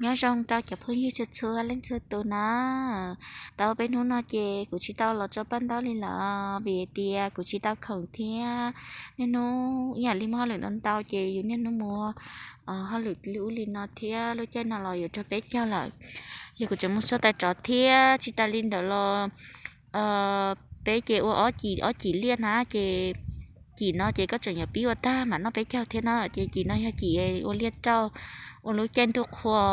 Nyob zoo rau cov phooj ywg txhua txhua leej txhua tus na. Tau peb hnub no ces kuv tsis tau los tso paj ntaub li lawm vim tias kuv tsis tau khoom thiab. Niaj hnub ib yam li muaj hauj lwm ntau ntau ces yus niaj hnub muaj hauj lwm li ub li no thiab lub caij no los yuav raug peb caug lawm. Yog kuv tseem mus xua tais tsov thiab tsis tas li ntawd los peb ces ua ob cim ob cim liaj na ces cim no ces koj tseem yuav pib ua tag mam noj peb caug thiab na ces cim no yog cim ua liaj rauj ua lub caij ntuj qhua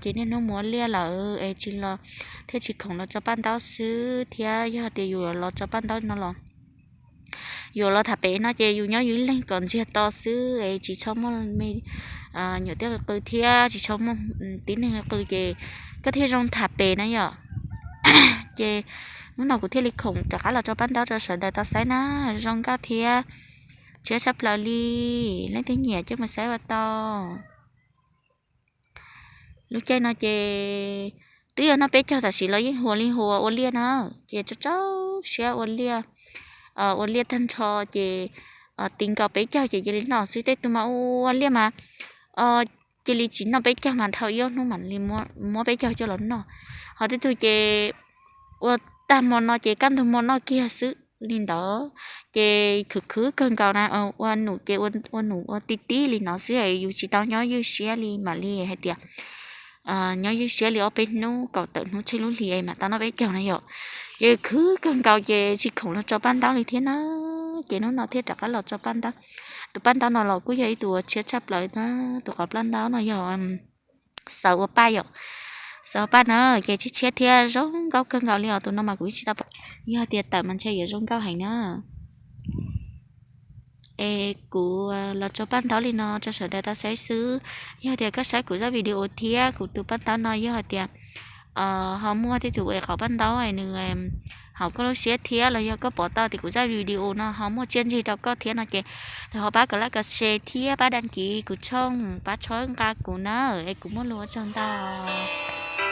ces niaj hnub mus ua liaj lawm es tsis los thiaj tsis khoom los tso paj ntaub xwb thiab yog tias yus los tso paj ntaub no los yus los tham pem no ces yus nyob yus ib leeg kom ntsiag to xwb es tsis tshua muaj me nyuam tij qw thiab tsis tshua muaj tib neeg qw ces koj thiaj zoo tham pem na yom. Ces hnub no kuv thiaj li khoom rov qab los tso paj ntaub rau sawv daws tau saib na. Zoo nkauj thiab tshiab tshaj plaws li, leej twg nyiam coj mus saib ua tau. Lub caij no ces twb yog noj peb caug tam sim los yeej huas li huas ua liaj na, ces rau rau siab ua liaj, ua liaj tag nrho ces ti nkaus peb caug ces cia li noj xwb. Tej tug mas ua liaj mas cia li tsis noj peb caug mas dhau ib ob hnub mam li muab peb caug coj los noj. Ho tej tug ces ua tag hmo no ces kaj ntug hmo noj kiag xwb li ntawd. Ces khwv khwv kawg nkaus na, ua num ces ua num ua ti tib li no xwb es yus tsis tau nyob ywj siab li mam li hais tias nyob ywj siab li ob peb hnub kaum tawm hnub tsheej lub hlis es mam tau noj peb caug na yom. Ces khwv kawg nkaus ces tsis khoom los tso paj ntaub li thiab na. Ces hnub no thiaj rov qab los tso paj ntaub. Tus paj ntaub no los kuj yog ib tug tshiab tshaj plaws na. Tus qhov paj ntaub no yog xaws ua paj yom, xaws ua paj na ces tshiab tshiab thiab zoo nkauj kawg nkaus li os. Tus no mas kuv tsis tau, yog tias tawm mas ntshe yuav zoo nkauj heev na. Es kuv los tso paj ntaub li no rau sawv daws tau saib xwb. Yog tias koj saib kuv zaj video thiab kuv tus paj ntaub no yog hais tias ho muaj tej tus es qhov paj ntaub nws haum koj lub siab thiab los yog koj pom tau tias kuv zaj video no ho muaj txiaj ntsig rau koj thiab no ces thov ho pab kom like, share thiab pab đăng ký kuv tshooj, pab txhawb nqa kuv na. Es kuv muaj lus ua tsaug ntau.